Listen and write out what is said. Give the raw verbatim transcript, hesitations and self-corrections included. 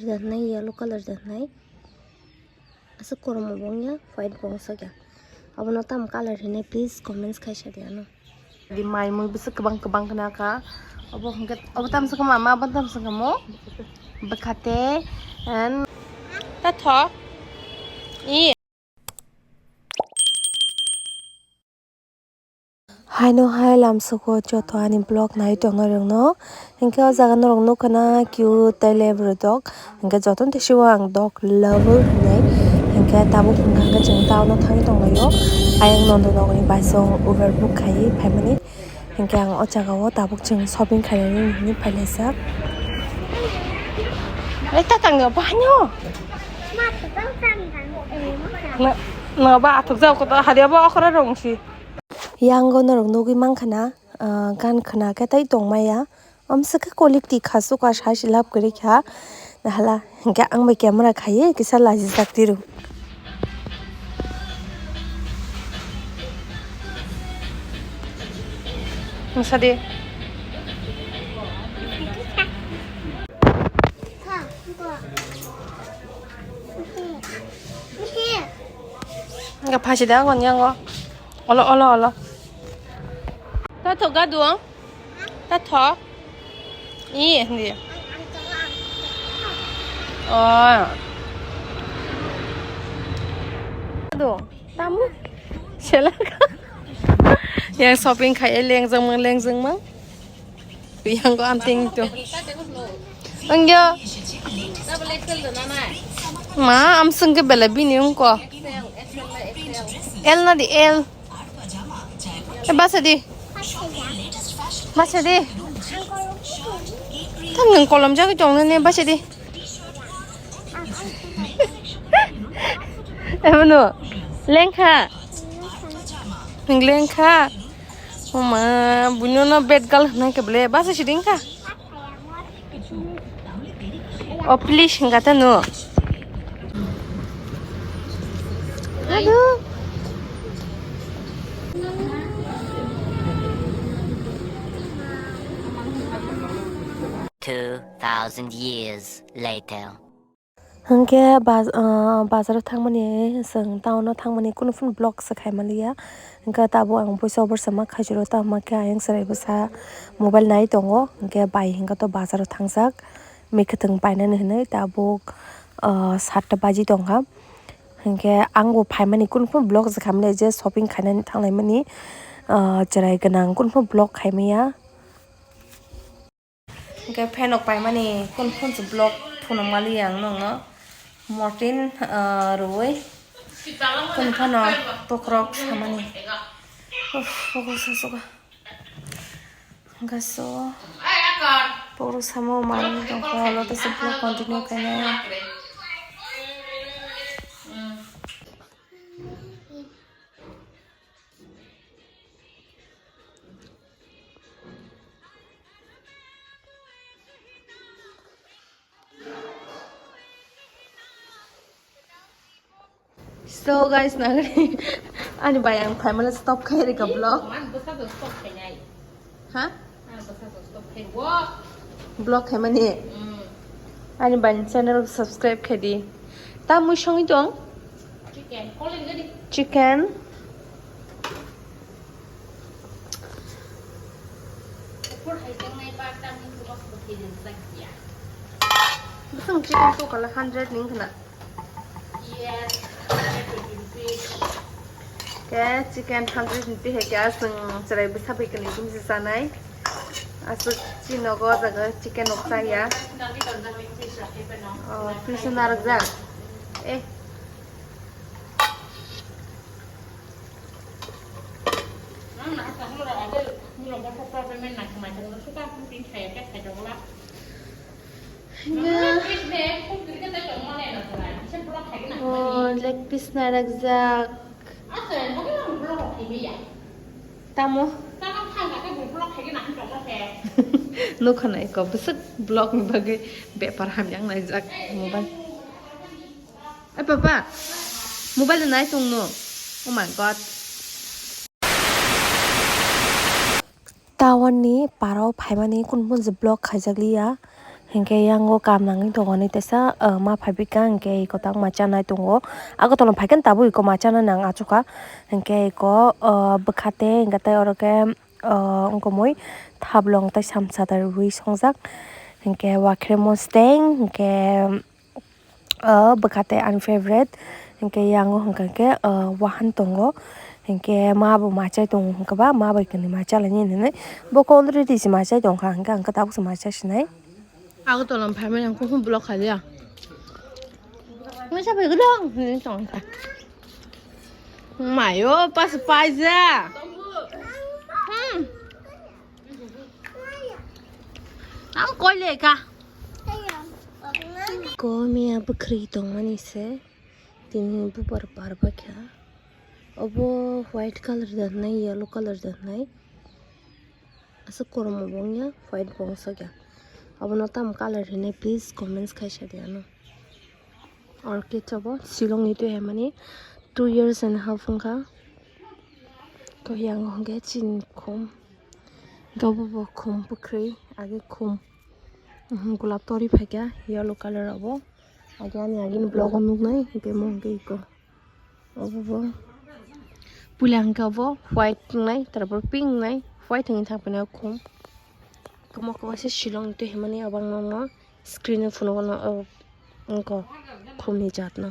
Janai yellow colour janai. Aswk kwrwngma bo wngya, white bo wngsukya. Abono tamo colour hinwi please comments khai sadi ano. Di mai mui bwswk kwbang kwbang khna kha. Obo hwnkhe, obo tamsa khe mama, abo tamsa khe mo. Bwkhate and tatho. I. Haino hai lamsoko joto ani vlog nai tongnai rokno. Hinkhe o jaga norok nukha na cute tei lebrotok. Hinkhe jotono tisiwo ang dog lover hinwi. Hinkhe tabuk hinkhe chwng town o thangwi tonglaio. Ayang Nondonogorni baisong Uber book khaiwi phaimani. Hinkhe ang o jaga o tabuk chwng shopping khainani hinwi phailaijak. Oi, ta tangni obo haino. Na, na ba athuk jao koto hari obo okora rong si. Yang o norok nugwi mankha na, ah, gan khna khe tei tongmaya. Amswk khe kolik twi kha suka sai se lab kwrwi kha. Nahala hinkhe ang bai camera khaiwi kisa lajijak tiro. Masa de. Hinkhe phasi da ang yango. Olo, olo, olo. Ta thok ga duang. Ta thok. I, hindi. Oh. Duang. Tamu. Selaka. Yang shopping khai lengjang mang, lengjang mang. Yang ko amting tu. Ang yo. Ma, am sengke bela bini ungko. L na di, L. Eh, basa di. Basa di. Tam nung kolom jagwi tong nani, basa di. Emano. Lengkha. Lengkha. Oma, buino no bad girl hwnai ke bole. Basa si dingkha. Oh, please, hingkha ta no. Aduh. Two thousand years later. Hwnkhe baj-, ah, bazaro thangmani, chwng town-o thangmani kunu phano vlog se khaimaliya. Hwnkhe tabuk ang voice over se ma khaijuro, tamo khe ayang chwrai bwsa mobile nai tongo. Hwnkhe bai hwnkhe to bazaro thangjak, mikhwtwng painani hinwi tabuk, ah, satta baji tongkha. Hwnkhe ang bo phaimani kunu phano vlog se khaimaliya, je shopping khainani thanglaimani, ah, chwrai gwnang kunu phano vlog khaimaya. Hwnkhe fan rok paimani kun kun se vlog phunuk mali ang nokno Mortin, ah, rwui kun phano bokhorok samani. Uff, bokhorok sa suka. Hwnkhe so bokhorok samo manwi tongkha, olo tei se vlog continue khainai. So guys, nagari ani bai ang phaimala stop khai rika vlog. Man bwsa do stop khainai. Ha? Vlog khaimani. Mm. Ani bani channel subscribe khaidi. Ta mui songwi tong? Chicken. Kol ringani. Chicken. Upor hai tengnai ba ta mui kubak kubak khaidi jak ya. Bwswng chicken to kala hundred ning khna. Yes, hundred twenty rupees. Khe chicken hundred ni twi hai khe aswng chwrai bwsa bai kwlwi bumsi chanai. Aswk chini nogo o jaga chicken rok chaya. Oh, piece narwkjak. Eh. Nang na sa holo ra ade, holo bothop problem na khamai thang suka pun tin chaya khe khai jagla. Oh, leg piece narwkjak. Tamo? Nukha nai ko bwswk vlog ni bagwi bepar hamya wng naijak mobile. Eh, papa, mobile nai tong no. Oh my God. Town ni parao phaimani kun phunsi vlog khaijakliya. Hinkhe yango kam nangwi tongo ni teisa, ah, ma phaibikha, hinkhe iko tang ma chanai tongo. Agartala phaikhe tabuk iko ma chanai nang achukha. Hinkhe iko, ah, bwkhate, hinkhe tei oro khe, ah, wngkha mui thablong tei samsa da rwui songjak. Hinkhe wakhre mosteng, hinkhe, ah, bwkhate ani favorite. Hinkhe yango hinkha khe, ah, wahan tongo. Hinkhe ma bo ma chai tongo hinkhe ba, ma bai kwnwi ma chalaini hinwi. Bo already se ma chai tongkha, hinkhe ang khe tabuk se ma chai sinai. Agartala phaimani ang kufung block khalia. Nasa bai gudang hinwi tongkha. Mayo pas paisa. Hmm. Ang koi le ka. Ko miya bwkhri tongmani se. Tini bubar barba kha. Obo white colour da hinwi, yellow colour da hinwi. Aswk kwrwngma bo wngya, white bo wngsokya. Abono tamo colour hinwi please comments khai sadi ano. Orchid obo Shillong ni twi haimani two years and half wngkha. To yang hwnkhe chini khum. Obo bo khum bwkhri, age khum. Mhm, gulab tori phaikha yellow colour obo. Age ani agini vlog o nuknai, hwnkhe mo hwnkhe iko. Obo bo. Puila hwnkhe obo white wngnai, tarpor pink wngnai, white wngwi thangphano khum. Kwma kwma se Shillong twi hwnmani abangma screen o phunukgo no, o, wngkha khumni jat no.